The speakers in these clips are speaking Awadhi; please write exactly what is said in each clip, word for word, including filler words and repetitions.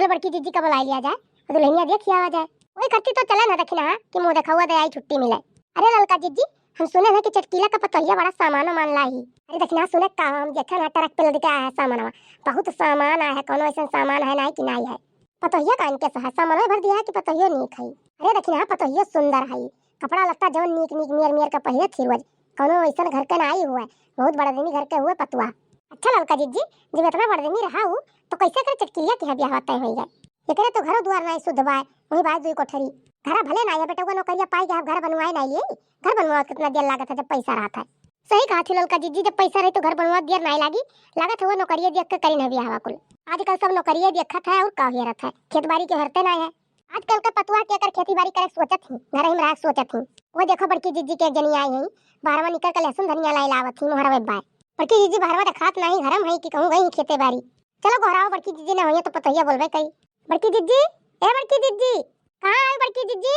तो बड़की जिज्जी का बुलाइ लिया जाए, दुलहिनिया देखि आवा जाए। वही करती तो चले ना दखिनहा कि मुँह देखउआ दे आई, छुट्टी मिले। अरे ललका जिज्जी, हम सुने हैं कि चटकीला का पतोहिया बड़ा सामान वामान लाही। अरे दखिनहा सुने का, हम देखे ना ट्रक पे लदके आया है सामानवा, बहुत सामान आया है, कौनो ऐसा सामान है नाहीं कि नाहीं है। पतोहिया का इनके सहा सामानवा भर दिया है कि पतोहियो नीक है। अरे दखिनहा पतोहियो सुंदर है, कपड़ा लत्ता जौन नीक नीक मियर मियर का पहिरे थी रोज, कौनो ऐसन घर के नाहीं हुए, बहुत बड़ आदमी घर के हुए पतोहू। अच्छा ललका जिज्जी, जब इतना बड़ आदमी रहा हूँ तो कैसे कर चटकीलिया के यहाँ ब्याह तय होइ गए? एकरे तो घरो दुआर नाहीं सुध बाय, वही बाय दुई कोठरी। घरा भले नाहीं है बेटउआ, नौकरिया पाइ गया, अब घर बनवाए नाहीं लिए, घर बनवाए कितना देर लागत है जब पैसा रहत है। सही कहत ही ललका जिज्जी, जब पैसा रही तो घर बनवाए देर नाहीं लागी, लागत है वो नौकरिये देख के करी न ब्याहवा कुल। आजकल सब नौकरिये देखत है और का हेरत है, खेत बारी के हेरते नाहीं है। आजकल के पतोहू के अगर खेती बारी करे सोचत ही, घर ही में रहे सोचत ही। वो देखो बड़की जिज्जी के एक जनी आई है, बहरवा निकर के लहसुन धनिया लाई लावत ही, मोहरवे बाय। बड़की जिज्जी बहरवा देखात नाहीं, घर में है कि कहूँ गई खेते बारी। चलो गोहराओ बड़की जिज्जी ना होइए तो पतोहिया बोलबे कई। बड़की जिज्जी, ए बड़की जिज्जी, कहाँ आई बड़की जिज्जी?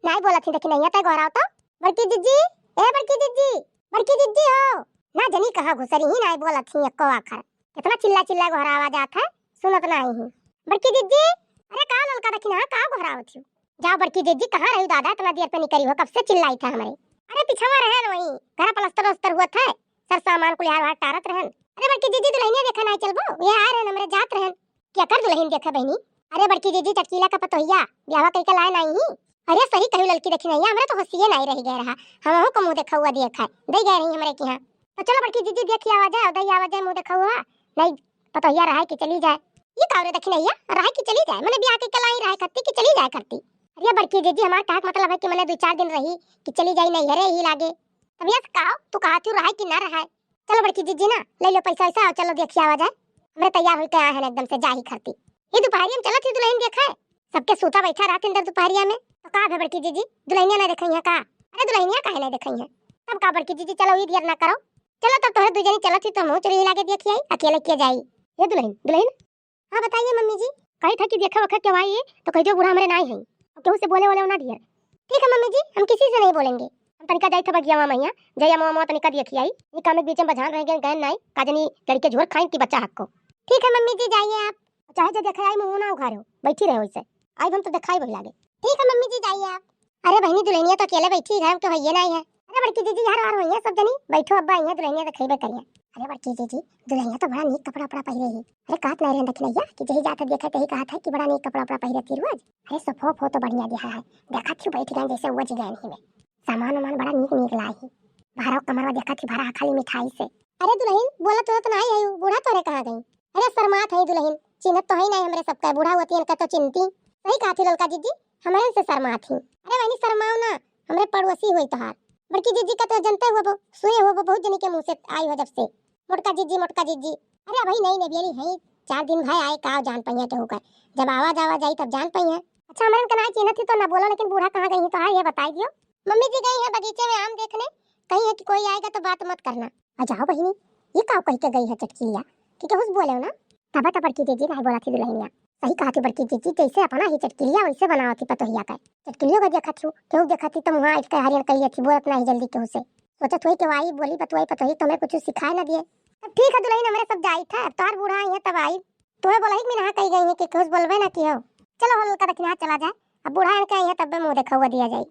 नाहीं बोलत ही दखिनहिया, तै गोहराओ तो। बड़की जिज्जी, ए बड़की जिज्जी, बड़की जिज्जी हो। ना जनी कहाँ घुसरी ही, नाहीं बोलत ही एको आखर। इतना चिल्ला चिल्ला गोहरावा जात है, सुनत नाहीं ही। बड़की जिज्जी, अरे का ललका दखिनहा, का गोहरावत ही? जाओ बड़की जिज्जी, कहाँ रही दादा, इतना देर पे निकरी हो, कब से चिल्लाई था हमरे। अरे पिछवा रहन वहीं, घर पलस्तर वस्तर हुआ था, सर सामान कुल यार वार टारत रहन। अरे बड़की जिज्जी दुलहिनिया देखा नाहीं चलबो, ये आ रहन हमरे जात रहन। केकर दुलहिन देखा बहिनी? अरे बड़की जिज्जी चटकीला का पतोहिया, ब्याहवा कइके लाए नाहीं ही। अरे सही कही ललकी दखिनहिया, हमरे तो होशिये नाहीं रहि गए रहा, हमहू का मुँह देखउआ देखा, दे गए रही हमरे के यहाँ। तो चलो बड़की जिज्जी देखि आवा जाए, दे आवा जाए मुँह देखउआ, नाहीं पतोहिया रहे कि चली जाए। ये का रे दखिनहिया, रहे कि चली जाए, मने ब्याह कइके लाई रहे खत्ती कि चली जाए खत्ती? अरे बड़की जिज्जी हमार कहक मतलब है कि मने दुई चार दिन रही कि चली जाई नैहरे ही लागे। तब यस का तू कहत ही रहे कि ना रहे? चलो बड़की जिज्जी ना, ले लो पैसा वैसा और चलो देखि आवा जाए। हमरे तैयार होइके आए हैं एकदम से जाही खरती। ये दुपहरिया में चलत ही दुलहिन देखा है, सबके सूता बैठा रहत इंदर दुपहरिया में। तो का भे बड़की जिज्जी, दुलहिनिया ना देखई है का? अरे दुलहिनिया काहे ना देखई है? तब का बड़की जिज्जी, चलो ई देर ना करो, चलो तब तोहरे दुई जनी चलत ही तो हमहू चली लागे देखि आई, अकेले के जाई। ये दुलहिन, दुलहिन, हाँ बताइए मम्मी जी। कही था कि देखा वखा के आई तो कह दियो बूढ़ा हमरे नाहीं है, और केहू से बोले वोले ना दिए। ठीक है मम्मी जी, हम किसी से नहीं बोलेंगे। हम तनिका जाई था बगिया मामा यहाँ, जय मामा तनिका देखि आई। ये काम के बीच में बझान रह गए, गए नाहीं, का जनी लड़के झोर खाइन की बच्चा हक को। ठीक है मम्मी जी, जाइए आप। चाहे जे देखे आई मुँह ना उघारो, बैठी रहे वैसे। आई हम तो देखाई वही लागे। ठीक है मम्मी जी, जाइए आप। अरे बहिनी दुलहिनिया तो अकेले बैठी घर के होइए नाहीं है। अरे बड़की जिज्जी यार और होइए सब जनी, बैठो अब्बा आई है दुलहिनिया तो खइबे करिए। अरे बड़की जिज्जी दुलहिनिया तो बड़ा नीक कपड़ा उपड़ा पहिरे ही। अरे कहत नाहीं रहन दखिनहिया कि जही जात है देखे तही कहत है कि बड़ा नीक कपड़ा उपड़ा पहिरे थी रोज। अरे सोफो फो तो बढ़िया दिहा है, देखत ही बैठ गए जैसे वो जी गए ही में। सामान वामान बड़ा नीक नीक लाई ही। भरा कमरवा देखत ही भरा खाली मिठाई से। अरे दुलहिन बोलत तो नाहीं है, बूढ़ा तोरे कहाँ गई? अरे शर्मात है दुलहिन, चिन्हत तो है नाहीं हमरे सबका, बूढ़ा होती इनका तो चिन्हती। सही कहत ही ललका जिज्जी, हमरे से शर्मात ही। अरे वहिनी शर्माओ ना, हमरे पड़ोसी होई तोहार। बड़की जिज्जी का तो जनते हुआ बो, सुने हुआ बो, बहुत जनी के मुँह से आई हो जब से। मोटका जिज्जी, मोटका जिज्जी। अरे अबही नई नवेली है, चार दिन भय आए, का जान पइहे केहू का। जब आवा जावा जाई तब जान पइहे। अच्छा हमरन के नाहीं चिन्हत ही तो ना बोलो, लेकिन बूढ़ा कहाँ गई ही तो हाँ ये बताई दियो। मम्मी जी गई है बगीचे में आम देखने, कही है कि कोई आएगा तो बात मत करना। आ जाओ बहिनी, ये का कही के गई है चटकीलिया कि केहू से बोले ना? तब तो बड़की जिज्जी नाहीं बोलत ही दुलहिनिया। सही कहत ही बड़की जिज्जी, जैसे अपना ही चटकीलिया वैसे बनावत ही पतोहिया का। चटकीलियो का देखत ही, केहू देखत ही तो मुँह आइट के हरियन कही थी, बोलत नाहीं जल्दी केहू से। सोचत हुई कि वाई बोली बतुआई पतोही तो हमें कुछ सिखाए ना दिए। तब ठीक है दुलहिन, हमरे सब जाई था, अब तोहार बूढ़ा आई है तब आई। तुम्हें बोला ही कि मिनहा कही गई है कि केहू से बोलबे ना की हो। चलो हो ललका दखिनहा चला जाए, अब बूढ़ा इनके आई है तब मुँह देखउआ दिया जाए।